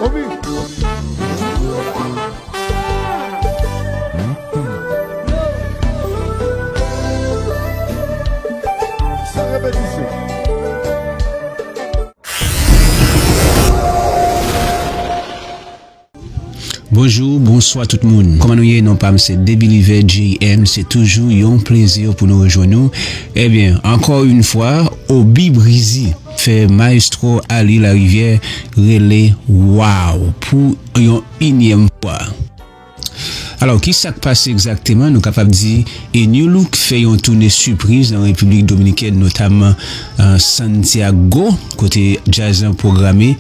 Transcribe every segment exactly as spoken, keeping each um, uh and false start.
San repetisyon. Bonjou, bonswa tout moun. Kòman nou ye? Non pa m se Debiliver J M. Se toujou yon plezi pou nou rejwenn nou. Ebyen, ankò yon fwa, Oby Breezy fè Maestro Ali Larivière rele waw pou yon inyèm fwa. Alò, ki sa k pase egzakteman? Nou kapab di, e Nu-Look fè yon toune sipriz nan Repiblik Dominikèn, notamman, euh, Santiago, kote djaz lan pwograme.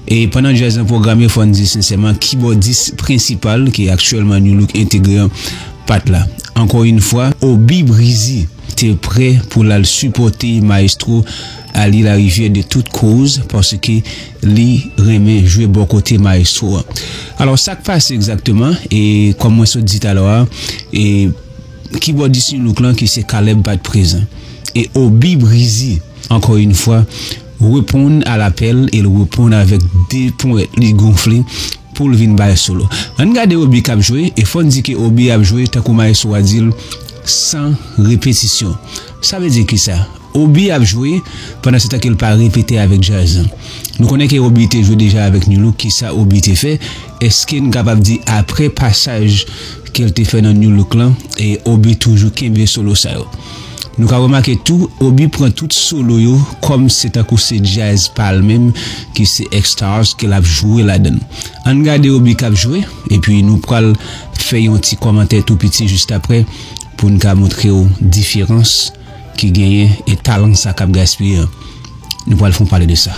E pandan djaz lan pwograme, fò n di sensèman, kibòdis prensipal, ki aktyèlman Nu-Look entegre an, pa t la. Ankò yon fwa, Oby Breezy te prè pou l al sipòte Maestro Ali Larivière de tout cause, paske li renmen jwe bò kote Maestro an. Alò, sa k pase egzakteman, e kòm mwen sot di talè a, e kibòdis Nu-Look lan ki se Caleb pa t prezan. E Oby Breezy, ankò yon fwa, reponn a lapèl e l reponn avèk de ponyèt li gonfle pou l vin bay solo. Ann gade Oby k ap jwe, e fò n di ke Oby ap jwe tankou maestro a di l, san repetisyon. Sa vle di kisa? Oby ap jwe pandan se tan ke l pa repete avèk djaz lan. Nou konnen ke Oby te jwe deja avèk Nu-Look, kisa Oby te fè? Èske n kapab di apre pasaj ke l te fè nan Nu-Look lan, e Oby toujou kenbe solo sa yo? Nou ka remake tou, Oby pran tout solo yo kòm se tankou se djaz pa l menm ki se X-Stars ke l ap jwe ladan l. Ann gade Oby k ap jwe, epi nou pral fè yon ti kòmantè tou piti jis aprè pou n ka montre w diferans ki genyen e talan sa k ap gaspiye an. Nou pral fè w pale de sa.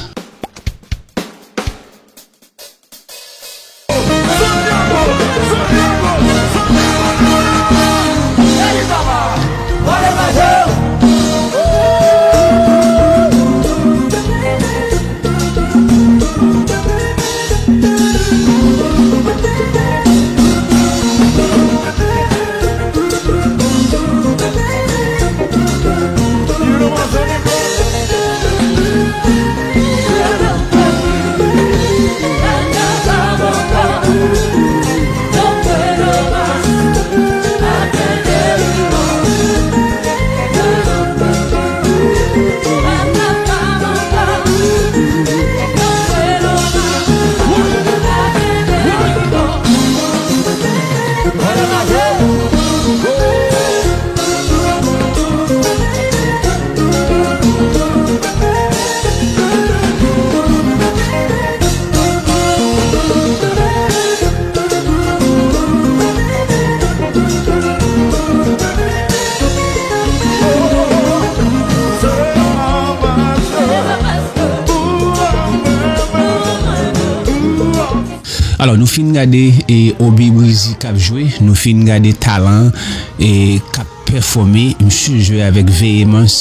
Alò, nou fin gade, e, Oby Breezy k ap jwe, nou fin gade talan, e, k ap pèfòme, misye jwe avèk veyemans,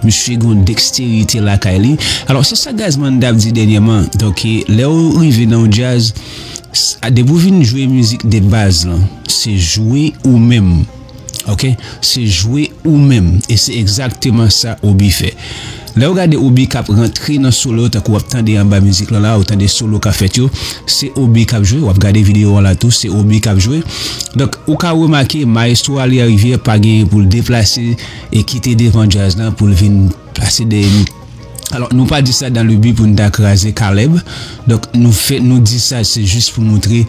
misye gen yon deksterite lakay li. Alò, se sa Gazzman t ap di dènyèman. Donk, e, lè w rive nan yon djaz, s-, a, depi w vin jwe mizik de baz lan, se jwe ou menm. Oke? Se jwe ou menm. E se egzakteman sa Oby fè. Lè w gade Oby k ap rantre nan solo, tankou w ap tande anba mizik lan la, ou tande solo k ap fèt yo, se Oby k ap jwe. W ap gade videyo an la tou, se Oby k ap jwe. Donk, ou ka remake, Maestro Ali Larivière pa genyen pou l deplase e kite devan djaz lan pou l vin pase dèyè nou. Alò, nou pa di sa dans le but pou n ta kraze Caleb. Donk, nou fè, nou di sa, se jis pou montre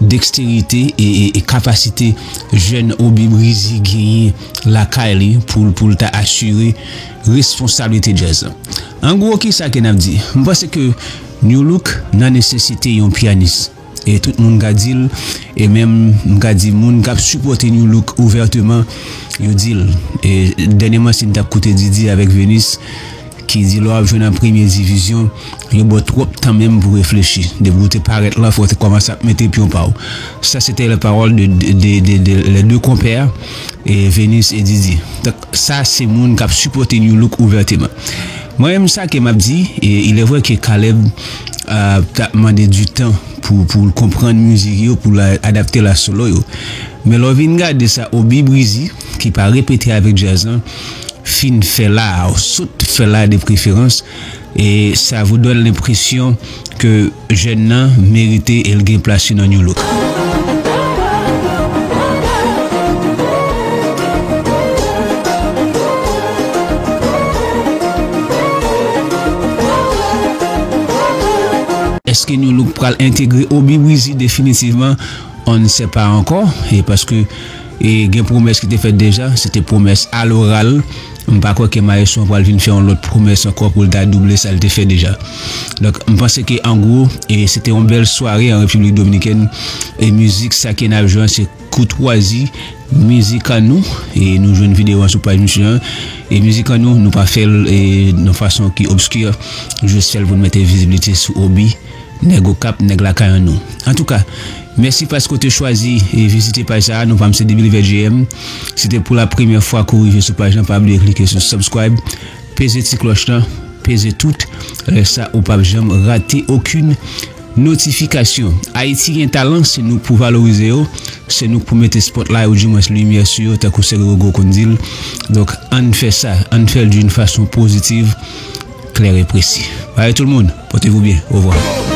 deksterite e, e, e kapasite jèn Oby Breezy genyen lakay li pou, pou l ta asire responsablite djaz lan. An gwo, kisa ke n ap di? M panse ke Nu-Look nan nesesite yon pyanis. E tout moun ka di l, e menm m ka di moun k ap sipòte Nu-Look ouvèteman, yo di l. E dènyèman, si n t ap koute Didi avèk Venus, ki di lè w ap jwe nan premye divizyon, yo ba w twòp tan menm pou reflechi. Depi w te parèt la, fò w te kòmanse ap mete pyon pa w. Sa se te les paroles de, de, de, de, de les deux compères, e Venus e Didi. Donk, sa se moun k ap sipòte Nu-Look ouvèteman. Mwen menm sa ke m ap di, e il est vrai que Caleb, euh, t ap mande du temps pou, pou l konprann mizik yo, pou l a-, adapte l a solo yo. Men lè w vin gade sa Oby Breezy, ki pa repete avèk djaz lan, fin fè la, ou sot fè la de preferans, Et ça vous donne l'impression que jèn nan merite e l gen plas li nan New Look. Èske New Look pral entegre Oby Breezy definitivman? On ne sait pas encore, e paske e gen pwomès ki te fèt deja, se te pwomès aloral. M pa kwè ke maestro an pral vin fè yon lòt pwomès ankò pou l ta double sa l te fè deja. Donk, m panse ke an gwo, e se te yon bèl sware an Repiblik Dominikèn. E mizik sa ke n ap jwe an, se Koutwazi, mizik an nou. E nou jwenn videyo an sou paj misye an. E mizik an nou, nou pa fè l e nan fason ki obski. Jis fè l pou n mete vizibilite sou Oby, nèg Okap, nèg lakay an nou. Antouka, mèsi paske w te chwazi e vizite paj sa a. Non pa m se Debil Vèt J M. Si te pou la premyè fwa ke w rive sou paj lan, pa bliye klike sou subscribe, peze ti klòch lan, peze tout. Lè sa, ou p ap janm rate okenn notifikasyon. Ayiti gen talan, se nou k pou valorize yo, se nou k pou mete spotlight oudimwens limyè sou yo, tankou Sè Gregory konn di l. Donk, ann fè sa, ann fè l d'une façon positive, claire et précis. Bye tout le monde, portez-vous bien, au revoir.